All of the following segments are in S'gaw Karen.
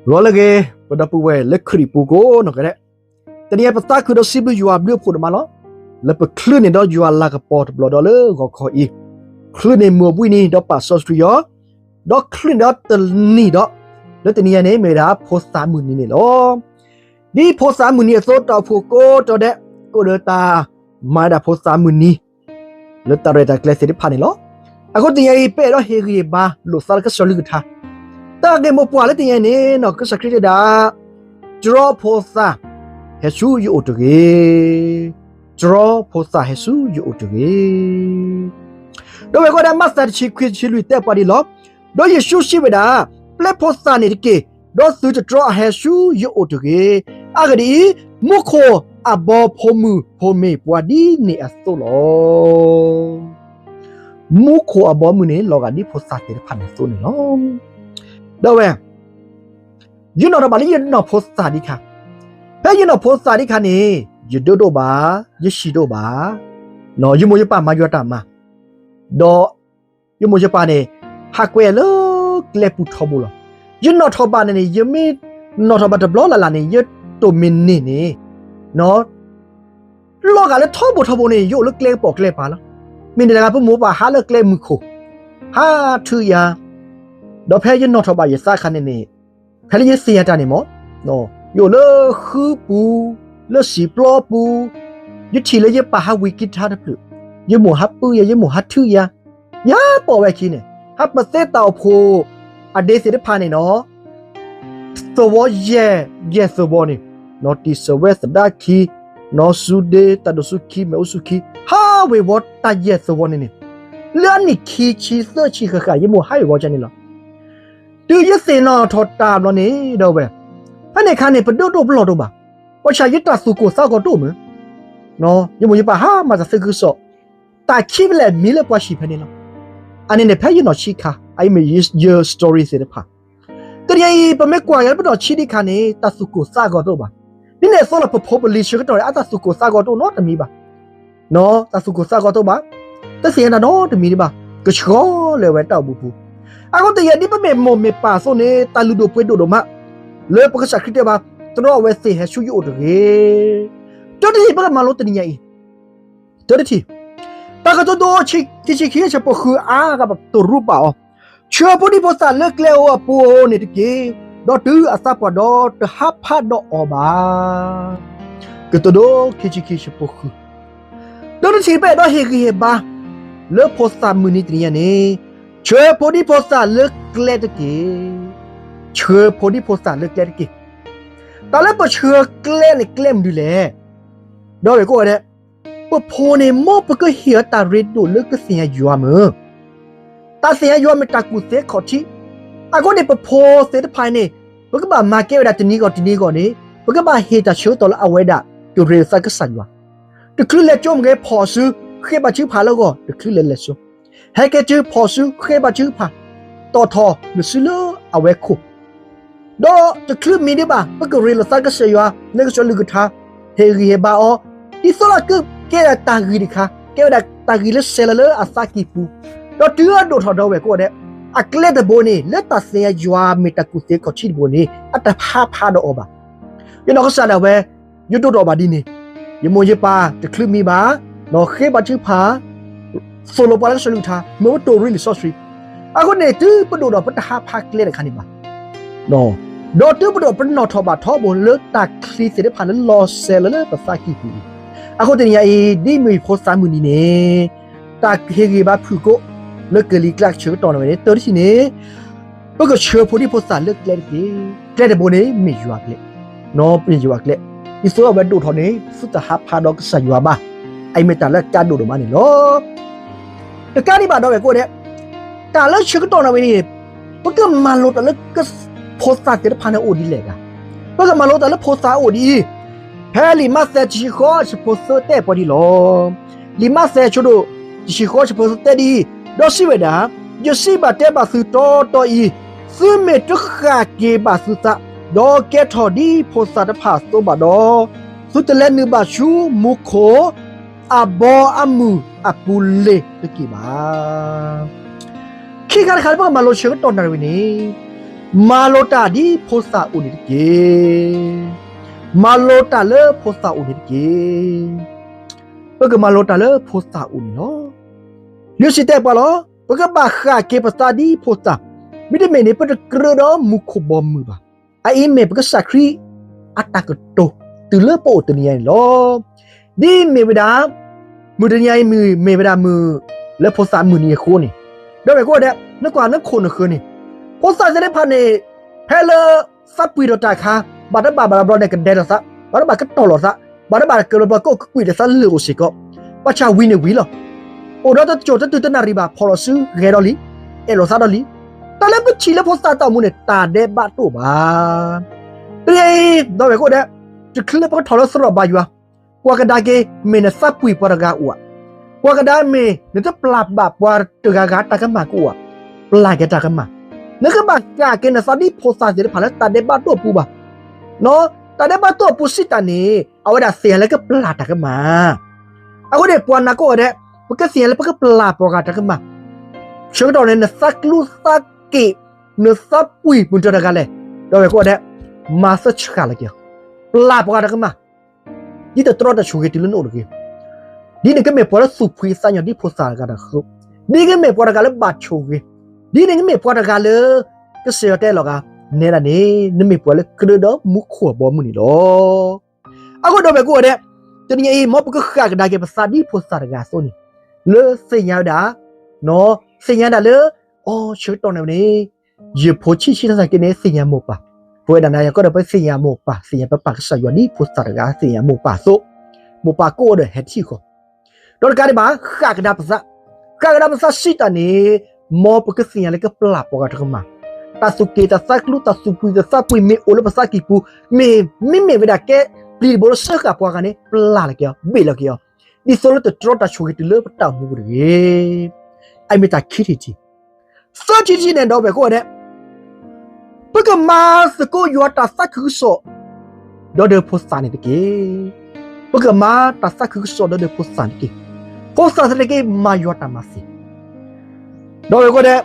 ဂီၤလၢအဂ့ၤ ပဒီပုၢ်ဝဲၢ်လၢခရံာ်ပူၤကိးနီၢ်ဂၤဒဲး, တနံၤအံၤပသးခုဒီးစံးဘျုးယွၤဘျုးအဖှိၣ်ဒိၣ်မးလီၤ. လၢပချုးန့ၢ်ဒီးယွၤလၤကပီၤတဘျီဒီးလၢဂီၤခီအံၤ, ချုးန့ၢ်မုၢ်အိၣ်ဘှံးနံၤဒီးပာ်စီဆှံအီၤ, ဒီးချုးန့ၢ်ဒီးတနံၤဒီး, လၢတနံၤအံၤန့ၣ် မ့ၢ်ဝဲဒၣ်ဖိသၣ်မုၢ်နံၤန့ၣ်လီၤ. ဒ်ဖိသၣ်မုၢ်နံၤအသိး တၢ်အိၣ်ဖှိၣ်ကိးတီၤဒဲး ကအိၣ်ဒီးတၢ်မၤဒၣ်ဖိသၣ်မုၢ်နံၤ လၢတၢ်ရဲၣ်တၢ်ကျဲၤသ့ၣ်တဖၣ်န့ၣ်လီၤ. အဃိတနံၤအံၤ ပအဲၣ်ဒိးဟ့ၣ်ဂံၢ်ဟ့ၣ်ဘါလိာ်သးလၢကစၢ်ကလုၢ်ကထါ, တၢ်ဂ့ၢ်မိၢ်ပှၢ်လၢတနံၤအံၤန့ၣ် ကစၢ်ခရံာ်တဲဒၣ်, တြီဖိသၣ် ဟဲဆူယအိၣ်တဂ့ၤ, တြီဖိသၣ်ဟဲဆူယအိၣ်တဂ့ၤ. ဒီးဝဲအဃိဒီး မးသဲတဆံခွံတဆံလွံၢ်တဲပှၤဒ်လီၤ. ဒီးယ့ၣ်ၡူးစံးဝဲဒၣ်, ပျဲဖိသၣ်န့ၣ်တက့ၢ်, ဒီးသုတတြီအဟဲဆူယအိၣ်တဂ့ၤ. အဂ့ၢ်ဒ်အံၤ, မူခိၣ်အဘီဖိမုၣ်ဖိမ့ၢ်ပှၤဒ်န့ၣ်အသိးလီၤ. မူခိၣ်အဘီမုၢ်န့ၣ် လီၤဂာ်ဒ်ဖိသၣ်သ့ၣ်တဖၣ်န့ၣ်အသိးန့ၣ်လီၤ. ဒီးဝဲ ယနီၣ်ထီၣ်ဘၣ်လၢယနီၢ်ဖိသၣ်ဒံးခါ, ဖဲယနီၢ်ဖိသၣ်ဒံးခါန့ၣ် ယဒိၣ်ဒိၣ်ဘၣ်, ယဆံးဒိၣ်ဘၣ်, ယမိၢ်ယပၢ်မၤယွၤတၢ်မၤ, ဒီးယမိၢ်ယပၢ်န့ၣ် ဟးကွဲလၢကျဲပူၤထီဘိလီၤ. ယနီၣ်ထီၣ်ဘၣ်န့ၣ်န့ၣ် ယမ့ၢ်နီၣ်ထီၣ်ဘၣ်တဘျီလၢ်လၢ်န့ၣ် ယတိၢ်မ့ၢ်န့ၢ်န့ၣ် လီၤဂာ်လၢထီဘိထီဘိန့ၣ် ယအိၣ်လၢကျဲကပိာ်ကျဲပၤလီၤ. မ့ၢ်န့ၣ်တဂၤ ပမိၢ်ပၢ်ဟးလၢကျဲမုၢ်ခိၣ်, ဟးထုးယၤ, ဒီးဖဲယနီၣ်ထီၣ်ဘၣ်ယသးအခါန့ၣ်န့ၣ်, ဖဲလၢယသ့ၣ်ညါတၢ်န့ၣ်မ့ၢ်, ယအိၣ်လၢဃုပူၤ, လၢစံာ်ပျီပူၤ, ယထံၣ်လၢယပၢ်ဟးဝံၤကံထါတဖျၢၣ်, ယမိၢ်ဟးပုယၤ, ယမိၢ်ဟးထုးယၤ, ယပိာ်ဝဲခံန့ၣ်, ဟးပသ့တၢ်အိၣ်ဖှိၣ်အဒ့သ့ၣ်တဖၣ်န့ၣ်နီၤ သဝီယဲၢ်, ယဲၢ်သဝီန့ၣ်, နီၢ်တံၢ်စၢၤဝဲသဒၣ်ခံ, နီၢ်စူဒ့, တၢ်ဒိၣ်ဆူၣ်ခံ, မ့ၣ်အူဆူၣ်ခံ, ဟးဝ့ၤဝီတၢ်ယဲၢ်သဝီန့ၣ်န့ၣ်, လၢအနံၣ်ခံဆံသၢဆံဃၣ်ဃၣ် ယမိၢ်ဟးဝ့ၤဝီကန့ၣ်လီၤ. တုၤယသ့ၣ်နီၣ်ထီၣ်တၢ်ဘျီန့ၣ် ဒီးဝဲ, ဖဲန့ၣ်အခါန့ၣ် ပဒိၣ်ဒိၣ်ပလီၢ်ဒိၣ်ဘၣ်, ဘၣ်ဆၣ်ယတၢ်သူၣ်ကိၢ်သးဂီၤတအိၣ်မုၢ်, ယမိၢ်ယပၢ်ဟးမၤတၢ်သးခုကစီၣ်, တၢ်ခံဖဲလဲၣ်မံၤလၢပှၤဟံၣ်ဖဲန့ၣ်လီၤ. အန့ၣ်န့ၣ် ဖဲယနီၢ်ဆံးခါ အအံၤမ့ၢ်ယ story သ့ၣ်တဖၣ်. တနံၤအံၤ ပမ့ၢ်ကွၢ်က့ၤလၢပနီၢ်ဆံးဒံးခါန့ၣ် တၢ်သူၣ်ကိၢ်သးဂီၤတအိၣ်ဘၣ်. ဒ်န့ၣ်အသိးလီၤ ပဖိပလံၤဆၢကတီၢ်န့ၣ် အတၢ်သူၣ်ကိၢ်သးဂီၤတအိၣ်နီတမံၤဘၣ်. တၢ်သူၣ်ကိၢ်သးဂီၤတအိၣ်ဘၣ်, တသ့ၣ်ညါတၢ်နီတမံၤဒံးဘၣ်, ကဆှီလၢအဝဲတၢ်အိၣ်မူပူၤ. အဃိတနံၤအံၤ ဒ်ပမ့ၢ်မိၢ်မ့ၢ်ပၢ်အသိးန့ၣ် တၢ်လုၢ်ဒိၣ်ပှ့ၤဒိၣ်ဒိၣ်မး, လၢပကစၢ်ခရံာ်တဲဘၣ်, တြီအဝဲသ့ၣ်ဟဲဆူယအိၣ်တဂ့ၤ. တၢတထံၣ် ပကမၤလိတနံၤညါအံၤ, တၢတထံၣ်, တၢ်ကတိၤဒိ ခံဆံခံ ဆၢဖိဃု အါဂၤပတိၢ်ရူၢ်ပာ်အီၤ, ဆှၢဖိဒံဖိသၣ်လၢကျဲဧိၤအပူၤန့ၣ်တက့ၢ်, ဒီးတုၤအသးပှၢ်ဒီးတဟးဖးဒီးအီၤဘၣ်. ကတိၤဒိ ခံဆံခံ ဆၢဖိဃု. တၢတထံၣ် ပအဲၣ်ဒိးဟ့ၣ်ဂံၢ်ဟ့ၣ်ဘါ လၢဖိသၣ်မုၢ်နံၤတနံၤညါန့ၣ်, ဆှၢဖိဒံဖိသၣ်လၢကျဲတက့ၢ်. ဆှၢဖိဒံဖိသၣ်လၢကျဲတက့ၢ်. တၢ်လၢပဆှၢကျဲန့ၣ် ကျဲမနုၤလဲၣ်. ဒီးဝဲကိးဂၤဒဲး, ပဖိန့ၣ် မ်ပကဟ့ၣ်အီၤတၢ်ရ့ဒိၣ်လၢကသ့ၣ်ညါယွၤမုၢ်, တၢ်သ့ၣ်ညါယွၤမ့ၢ်တၢ်ကူၣ်သ့ခီၣ်ထံး. အဃိန့ၣ် ပဖိသ့ၣ်တဖၣ်န့ၣ် ပကဘၣ်မၤကဲဝဲဒၣ်တနံၤဂီၢ်တနံၤဂီၢ်န့ၣ် ပကဘၣ်ဟ့ၣ်တၢ်ဆၢကတီၢ်လၢအဝဲဒၣ် ကရ့လိာ်သးကစၢ်ယွၤ. တချုးလဲၤကၠိမ့ၢ်ဂ့ၤ ဖီၣ်စု, ဃ့ဘါထုကဖၣ်လၢအဂီၢ် တချုးလဲၤလဲၤကၠိ, ဟဲက့ၤတုၤဖီၣ်စု ဃ့ဘါထုကဖၣ်, တီၣ်ထီၣ်နစုလၢအဝဲခိၣ် ဒီးတချုးမံၤဒံးဘၣ် ပကရ့လိာ်သးကစၢ်ယွၤ လၢကစၢ်ကလုၢ်ကထါ, ဟ့ၣ်ဂံၢ်ဟ့ၣ်ဘါအီၤ, ဒ်သိးလၢကကဲဒၣ်တၢ်ဂ့ၤတခါ, ကဲဝဲဒၣ်တၢ်ဂ့ၤလၢစဲးလီၤလၢအသးကံၢ်ပူၤ, ဒီးတုၤအဒိၣ်ထီၣ်ဒီးဝဲကိးဂၤဒဲး, အကျဲတဘိန့ၣ် လၢတၢ်သ့ၣ်ညါယွၤမ့ၢ်တၢ်ကူၣ်သ့ခီၣ်ထံးတဘိန့ၣ် အတဟးဖးဒီးအီၤဘၣ်. ယနီၢ်ကစၢ်ဒၣ်ဝဲ ယဒိၣ်ထီၣ်ဘၣ်ဒ်န့ၣ်, ယမိၢ်ယပၢ်တချုးမံၤဘၣ်, ဃ့ဘါထုကဖၣ်, သိၣ်လိပှၤလၢကစၢ်ကလုၢ်ကထါ, မ့ၢ်ပတိၢ်ရ့လံာ်စီဆှံ. အဃိန့ၣ် တုၤပဒိၣ်ဒီးပတဟးဖးကျဲတခါန့ၣ်ဘၣ်. ဒီးတုၤပဒိၣ်ပနီၣ်ထီၣ်ဘၣ်ထီဘိလၢတၢ်ချံသ့ၣ်တဖၣ်လၢလီၤစဲးလီၤလၢပသးကံၢ်ပူၤအံၤ, အဃိတနံၤညါအံၤ ဒ်မ့ၢ်ဖိသၣ်မုၢ်နံၤန့ၣ်, တၢ်ဟ့ၣ်ဂံၢ်ဘါဖုၣ်ကိာ် လၢကလံၤကျါဆၢကတီၢ်န့ၣ်ဝဲန့ၣ် တၢတထံၣ်န့ၣ် ပကဆှၢဖိဒံဖိသၣ်လၢကျဲတက့ၢ်. ကျဲတဘိန့ၣ် မ့ၢ်ယွၤကျဲ, မ့ၢ်ယွၤကျဲ. ဒ်သိးအဝဲဒိၣ်ထီၣ်န့ၣ် သုတဟးဖးဒီးကစၢ်ယွၤဘၣ်. အအံၤမ့ၢ်တၢ်လၢအကါဒိၣ်ဒိၣ်မးန့ၣ်လီၤ. တကးဒံးဘၣ်ဒီးဝဲကိးဂၤဒဲး, တၢ်လၢဆၢကတီၢ်န့ၣ်ဝဲန့ၣ်, ပကမၤလိတၢ်လၢ ဖိသၣ်သ့ၣ်တဖၣ်န့ၣ်အိၣ်ဒ်လဲၣ်ဂ့ၤ. ပကမၤလိတၢ်လၢဖိသၣ်အိၣ်ဒ်အံၤ, ဖဲလံာ်မးသဲတဆံဃိး ဆၢဖိသၢတဲပှၤဒ်လီၤ. လံာ်မးသဲအဆၢဒိၣ်တဆံဃိး ဆၢဖိသၢတဲဒ်အံၤ, ဒီးစံးဝဲဒၣ်, ယစံးဘၣ်တဲဘၣ်သုတီတီအံၤ, သုမ့ၢ်တဃၣ်က့ၤဘၣ်သုသး, ဒီးကဲထီၣ်ဒ်ဖိသၣ်တဖၣ်အသိးဘၣ်ဒီး, သုတလဲၤနုာ်ဘၣ်ဆူမူခိၣ် အဘီအမုၢ်အပူၤလ့ၤတက့ၢ်ဘၣ်. ခံခါတခါလၢပကမၤလိဆၢကတီၢ်နၣ်ရံၣ်ဝဲန့ၣ်, မၤလိတၢ်ဒ်ဖိသၣ်အိၣ်န့ၣ်တက့ၢ်. မၤလိတၢ်လၢဖိသၣ်အိၣ်န့ၣ်တက့ၢ်. ပကမၤလိတၢ်လၢဖိသၣ်အိၣ်န့ၣ်လီၤ. လံာ်စီဆှံတဲပှၤလီၤ, ပကဘၣ်ဃၣ်က့ၤပသးဒ်ဖိသၣ်, မ့တမ့ၢ်န့ၣ် ပတကြၢးဒီးမူခိၣ်ဘီမုၢ်ဘၣ်. အအံၤမ့ၢ်ပကစၢ်ခရံာ်အတၢ်ကတိၤ တုၤလၢပအိၣ်တနံၤအံၤန့ၣ်လီၤ. ဒ်မ့ၢ်ဝဲဒၣ် မုၢ်တနံၤအံၤမုၢ်မ့ၢ်ဝဲဒၣ်မုၢ်လၢဖိသၣ်မုၢ်နံၤအဃိန့ၣ်, ဒီပုၢ်ဝဲၢ်ကိးဂၤဒဲး နကွၢ်နခိၣ်နဃၢၤန့ၣ်, ဖိသၣ်သ့ၣ်တဖၣ်န့ၣ် ဖဲလၢသးပှံၢ်ထီၣ်တၢ်အခါ, ဘၣ်တဘၣ်ဘၣ်တဘျီန့ၣ် ကဒဲထီၣ်သး, ဘၣ်တဘၣ်ကတီၢ်လီၤသး, ဘၣ်တဘၣ်ကလီၤဘျီကအိၣ်ကကွံာ်ဒီးသးလၢာ်အိၣ်စ့ၢ်ကီး, ပှၤဆၣ်ဝံၤန့ၣ်ဝံၤလီၤ. အိၣ်ဒီးတစိၢ်တတုၤတနၣ်ရံၣ်ဘၣ် ဖီၣ်လီၤစုဂဲၤဒီးလံ, အဲၣ်လီၤသးဒီးလံ. တၢ်လၢပထံၣ်လၢဖိသၣ်တၢ်အိၣ်မူန့ၣ် တၢ်ဒဲးဘးတအိၣ်ဘၣ်. တနံၤအံၤ ဒီပုၢ်ဝဲၢ်ကိးဂၤဒဲး, တချုးလၢပကထီၣ်လၢသရိာ်ဘါယွၤ, ကွၢ်ကဒါက့ၤ မ့ၢ်နသးပှံၢ်ပှၤတဂၤအိၣ်ဧါ, ကွၢ်ကဒါမ့ၢ်နတပျၢ်ဘၣ်ပှၤတဂၤဂၤတၢ်ကမၣ်ကအိၣ်ဧါ, ပျၢ်က့ၤတၢ်ကမၣ်. နကဘၣ်ဃၣ်က့ၤနသးဒ်ဖိသၣ်သ့ၣ်တဖၣ်လၢတၢ်ဒဲးဘးတအိၣ်ပူၤဘၣ်. တၢ်ဒဲးဘးတအိၣ်ပူၤစံးတၢ်န့ၣ် အဝဲဒၣ်သ့ၣ်ညါလၢကပျၢ်တၢ်ကမၣ်. အဃိန့ၣ် ပှၤနာ်ကိးဂၤဒဲး, ပကသ့ၣ်ညါလၢပကပျၢ်ပှၤဂၤတၢ်ကမၣ်. ဆၢကတီၢ်န့ၣ် နသးကျူသးက့ၣ်, နသးပှံၢ်မုၢ်တၢ်တဂၤလဲၣ်, ဒီပုၢ်ဝဲၢ်ကိးဂၤဒဲး, မၤသဆှၣ်လီၤက့ၤအီၤ, ပျၢ်ပှၤဂၤတၢ်ကမၣ်. ဒ်တတြီတၢ်ဆိၣ်ဂ့ၤတုၤလၢနအိၣ်တဂ့ၤ, ဒ်နကမ့ၢ်ပှၤလၢသူၣ်ဖှံသးညီဒ်ဖိသၣ်တဂၤဒီးဃိ, ဒ်နကမ့ၢ်ပှၤတဂၤလၢဘၣ်ဆိၣ်ဂ့ၤ, ဒ်နကမ့ၢ်ပှၤတဂၤလၢ ကစၢ်ယွၤတဲလီၤဂာ်, နဲဒၣ်န့ၣ် နမ့ၢ်ပှၤလၢကြၢးဒီးမူခိၣ်အဘီအမုၢ်န့ၣ်လီၤ. အဃိဒီပုၢ်ဝဲၢ်ကိးဂၤဒဲး, တနံၤအံၤ မ်ပကဃၣ်ကဒါက့ၤပသးဒ်ဖိသၣ်တဂၤအသိးန့ၣ်, လၢသ့ၣ်ညါဝဲဒၣ်, သ့ၣ်ညါဒၣ်လၢ အိ ဆၢကတီၢ်န့ၣ်န့ၣ် ယဖိဆံးဆံးတၢ်သနာ်က့န့ၣ် သ့ၣ်ညါမိၢ်ပၢ်, ပဝဲဒၣ်နၤယၤကီးဒီး ပသ့ၣ်ညါမိၢ်ပၢ် သ့ၣ်ညါပပၢ်ကစၢ်ယွၤဒ်ဖိသၣ်တဂၤသ့ၣ်ညါမိၢ်ပၢ်အသိး, မိၢ်ပၢ်ကအိၣ်ဒီးဟဲထံၣ်ဃီ, ဒီးတကးဒံးဘၣ် ဃၣ်ကဒါပသး, ဃၣ်ကဒါပသးစံးတၢ်န့ၣ်, မ်ပကသ့ၣ်ညါလၢကပျၢ်ပှၤဂၤတၢ်ကမၣ်, တၢ်သူၣ်က့ၣ်တၢ်သးကျူ တၢ်သူၣ်ပှံၢ်တၢ်သးပှံၢ်မ့ၢ်အိၣ်လၢပသးကံၢ်ပူၤ, မ့ၢ်, မ့မ့ၢ်ဝဲဒၣ်ကဲပျံၤတဘိလၢစၢဃာ်ပှၤဂၤန့ၣ် ပျၢ်လီၤက့ၤအီၤ ဘ့ၣ်လီၤက့ၤအီၤ, ဒ်သိးလၢတတြီတၢ်ဆိၣ်ဂ့ၤတုၤလၢပတၢ်အိၣ်မူပူၤတဂ့ၤ. အအံၤမ့ၢ်တၢ်ခံထံၣ်တထံၣ်, သၢထံၣ်တထံၣ်န့ၣ် ဒီပုၢ်ဝဲၢ်ကိးဂၤဒဲး, ပကမၤသကိးယွၤတၢ်သးခုကစီၣ် ဒီးဒီးဖိသၣ်န့ၣ်တက့ၢ်. ပကမၤတၢ်သးခုကစီၣ်ဒီးဒီးဖိသၣ်န့ၣ်တက့ၢ်. ဖိသၣ်သနာ်က့မၤယွၤတၢ်မၤသ့, ဒီပုၢ်ဝဲၢ်ကိးဂၤဒဲး,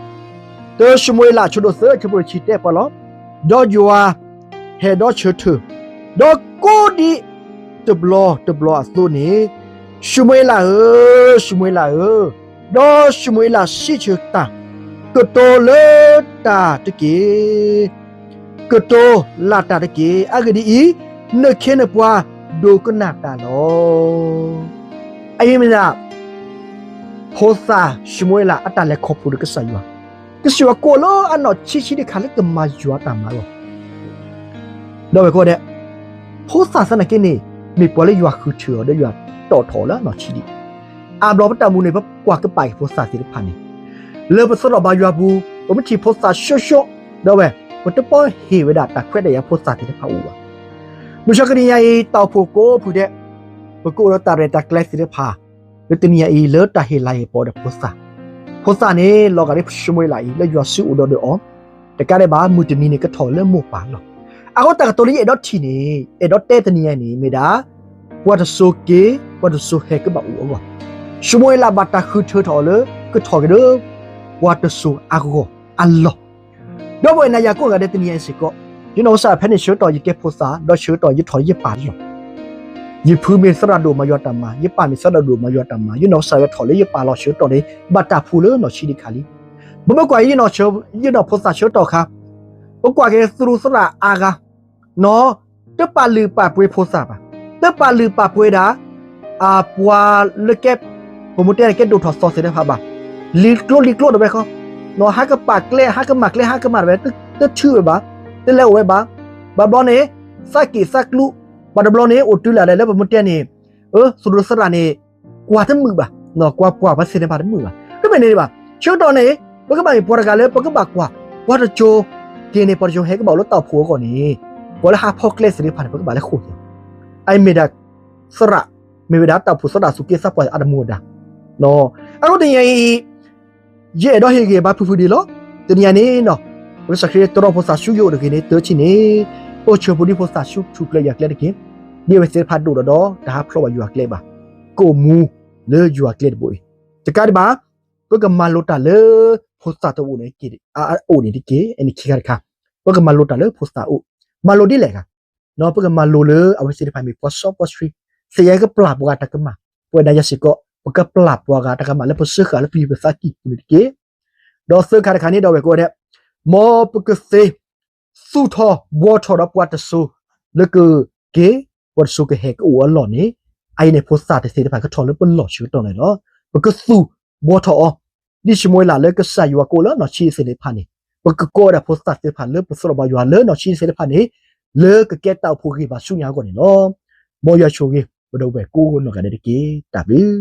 တၢၡမူၤအ့လး အဆၢဒိၣ်သၢ အဆၢဖိတဆံတဲပှၤလီၤ, ဒီးယွၤဟဲဒီးဆၢထၢၣ်, ဒီးကိးဒံးတဘျီတဘျီအသိးန့ၣ်, ၡမူၤအ့လးဧၢ, ၡမူၤအ့လးဧၢ, ဒီးၡမူၤအ့လးစံးဆၢတၢ်, ကတိၤလၢတၢ်တက့ၢ်. ကတိၤလၢတၢ်တက့ၢ်. အဂ့ၢ်ဒ်အံၤ, နခ့နပှၤဒိကနၣ်တၢ်လီၤ. အအံၤမ့ၢ်ဒၣ် ဖိသၣ်ၡမူၤအ့လးအတၢ်လဲၤခီဖျိဒီးကစၢ်ယွၤ, ကစၢ်ယွၤကိးလၢအနီၢ်ဆံးဆံးတခါလၢကမၤယွၤတၢ်မၤလီၤ. ဒီပုၢ်ဝဲၢ်ကိးဂၤဒဲး, ဖိသၣ်သနာ်က့န့ၣ် မ့ၢ်ပှၤလၢယွၤဃုထၢအီၤဒီးယွၤတီၣ်ထီၣ်အီၤလၢအနီၢ်ဆံးဒံး, အါဘျီပတၢ်မူန့ၣ် ပကွၢ်ကပၤက့ၤဖိသၣ်သ့ၣ်တဖၣ်န့ၣ်, လၢပသရိာ်ဘါယွၤပူၤ ပမ့ၢ်ထံၣ်ဖိသၣ်ဆှီဆှီ, ဒီပုၢ်ဝဲၢ်, ပတပီၢ်ဟ့ၣ်ဝဲဒၣ်တၢ်ခွဲးတၢ်ယာ်ဖိသၣ်သ့ၣ်တဖၣ်အိၣ်ဘၣ်. မုၢ်ဆါတနံၤညါအံၤ တၢ်အိၣ်ဖှိၣ်ကိးဖုဒဲး, ပကအိၣ်ဒီးတၢ်ရဲၣ်တၢ်ကျဲၤသ့ၣ်တဖၣ် လၢတနံၤညါအံၤ လၢတၢ်ဟ့ၣ်လၤဟ့ၣ်ကပီၤဒီးဖိသၣ်, ဖိသၣ်န့ၣ် လီၤဂာ်ဒ်ၡမူၤအ့လးအံၤ လၢယွၤစုအိၣ်ဒီးဒီးအီၤ, တကးဒံးဘၣ် မုၢ်တနံၤန့ၣ် ကထီၣ်လၢမိၢ်ပၢ်လီၢ်. အဃိတၢ်ကတိၤလၢယအဲၣ်ဒိးထံၣ်န့ၣ်, အဲၣ်ဒိးတဲတနံၤညါန့ၣ် မ့ၢ်ဒၣ် ပှၤတစိၤက့ၤ ပှၤတစိၤဟဲကဘၣ်အိၣ်အဂီၢ်, ၡမူၤအ့လးဘၣ်တၢ်ဃုထၢထီၣ်အီၤလၢ ကထီၣ်က့ၤလၢ ပှၤတစိၤအဂီၢ်အလီၢ်. ဒီပုၢ်ဝဲၢ်နၤယၤကိးဂၤဒဲးတနံၤညါအံၤစ့ၢ်ကီး, ယနီၢ်ကစၢ်ဖဲန့ၣ်ဆၢကတီၢ်ယကဲဖိသၣ် ဒီးဆၢကတီၢ်ယထီၣ်လၢယပၢ်လီၢ်, ယဖုမ့ၢ်သရၣ်ဒိၣ်မၤယွၤတၢ်မၤ, ယပၢ်မ့ၢ်သရၣ်ဒိၣ်မၤယွၤတၢ်မၤ, ယနီၢ်ကစၢ်ဝဲထီၣ်လၢယပၢ်လီၢ်ဆၢကတီၢ်န့ၣ် ဘၣ်တၢ်ဖှူလၢနီၢ်ဆံးဒံးခါလံ. ပမ့ၢ်ကွၢ် ယနီၢ်ဖိသၣ်ဆၢကတီၢ်အခါ, ပကွၢ်က့ၤသရူးသရၣ်အါဂၤ, နီၢ်, တပာ်လုၢ်ပာ်ပှ့ၤဖိသၣ်ဘၣ်, တပာ်လုၢ်ပာ်ပှ့ၤဒၣ် အပှၤလၢကဲ, ပမ့ၢ်တဲန့ၣ်ကဲဒိၣ်ထီၣ်သီသ့ၣ်တဖၣ်ဘၣ်, လံၤကျိလံၤကျိတဝဲဃီ, နီၢ်, ဟးကပာ်ကျဲ ဟးကမၤကျဲ ဟးကမၤတဝဲ, တထုးဝဲဘၣ်, တလဲၤအိၣ်ဝဲဘၣ်, ဘၣ်ဘျီန့ၣ် သးက့ၣ်သးကျူ, ဘၣ်တဘျီန့ၣ် အိၣ်တုၤလၢ်ဒဲးလၢပမ့ၢ်တဲန့ၣ်, အၢ သရူးသရၣ်န့ၣ် ကွၢ်တမုာ်ဘၣ်, နီၢ်, ကွၢ်ပှၤပှၤသ့ၣ်တဖၣ်တမုာ်ဘၣ်. တမ့ၢ်န့ၣ်ဘၣ်, ဆၢကတီၢ်န့ၣ် ပကဘၣ်မ့ၢ်ပှၤတဂၤလၢပကဘၣ်ကွၢ်, ပှၤတစိၤက့ၤန့ၣ် ပှၤတစိၤဟဲကဘၣ်အိၣ်လၢတၢ်အိၣ်ဖှိၣ်အဂီၢ်န့ၣ်, ပှၤလၢဟးဖီကျဲသ့ၣ်တဖၣ်န့ၣ် ပကဘၣ်လဲၤဃိၣ်က့ၤ, အအံၤမ့ၢ်ဒၣ် သရၣ်, မ့ၢ်ဝဲဒၣ်တၢ်အိၣ်ဖှိၣ်သရၣ်သူၣ်က့သးပှၢ်အတမူအဒါ, အဃိတနံၤညါအံၤ ယအဲၣ်ဒိးဟ့ၣ်ဂံၢ်ဘါဖုဖုဒံးလီၤ. တနံၤညါန့ၣ်နီၢ်, ပကစၢ်ခရံာ်တြီဖိသၣ်ဆူယအိၣ်တဂ့ၤန့ၣ် တထံၣ်န့ၣ်, ပၢၢ်ဆၢဖိဒ်ဖိသၣ်ဆူထူၣ်ကျဲယွၤကျဲတက့ၢ်. ဒ်အဝဲသ့ၣ်တဖၣ်ဒိၣ်ထီၣ်ဒီး တဟးဖျိးဘၣ်ယွၤကျဲဘၣ်, ကအိၣ်မူလၢယွၤကျဲတဘိအံၤ, တကးဒံးဘၣ်, ပကမၤလိတၢ်လၢဖိသၣ်တအိၣ်န့ၣ်, အအိၣ်န့ၣ်တက့ၢ်. အန့ၣ်ခံခါတခါ ပကမၤလိတၢ်လၢဖိသၣ်အအိၣ်, မၤလိဒ်လဲၣ်ဂ့ၤ, ပကမၤလိလၢအဝဲသ့ၣ်တဖၣ်မ့ၢ်ပှၤစီပှၤဆှံ, သ့ၣ်ညါကပျၢ်ပှၤဂၤတၢ်ကမၣ်, ပဝဲဒၣ်ယၤစ့ၢ်ကီး ပကပျၢ်ပှၤဂၤတၢ်ကမၣ်လၢပစၢဃာ်လၢပဟံၣ်ပသးကံၢ်ပူၤန့ၣ်တက့ၢ်. ဒီးသၢခါတခါန့ၣ်ဒီးဝဲၢ်ကိးဂၤဒဲး, မ်ပကသ့ သူၣ်ထီၣ်ဘှီထီၣ်ဒီးပှၤတစိၤ လၢကက့ၤ, ပှၤတစိၤကဟဲကအိၣ်အလီၢ်န့ၣ်, အအံၤန့ၣ်ဖိသၣ်တသ့ၣ်တဖၣ်ကထီၣ်လၢပလီၢ်ဆၢကတီၢ်န့ၣ်လီၤ. ပကသူၣ်ဘှီထီၣ်အီၤ, ဒ်ၡမူၤအ့လးလၢကစၢ်ယွၤကိးလၢနီၢ်ဆံးသ့ၣ်တဖၣ်န့ၣ်, ပကကိးဝဲဒၣ်ဖိသၣ်သ့ၣ်တဖၣ်လၢပသရိာ်ဘၣ်ယွၤလၢနီၢ်ဆံးသ့ၣ်တဖၣ်န့ၣ်, လၢကကဲတၢ်အိၣ်ဖှိၣ်ဂံၢ်ဘါဆူညါအဂီၢ်န့ၣ်လီၤ. မ်ယွၤဆိၣ်ဂ့ၤ ပဒီပုၢ်ဝဲၢ်ကိးနီၢ်ဂၤဒဲးတက့ၢ်. တၢ်ဘျုး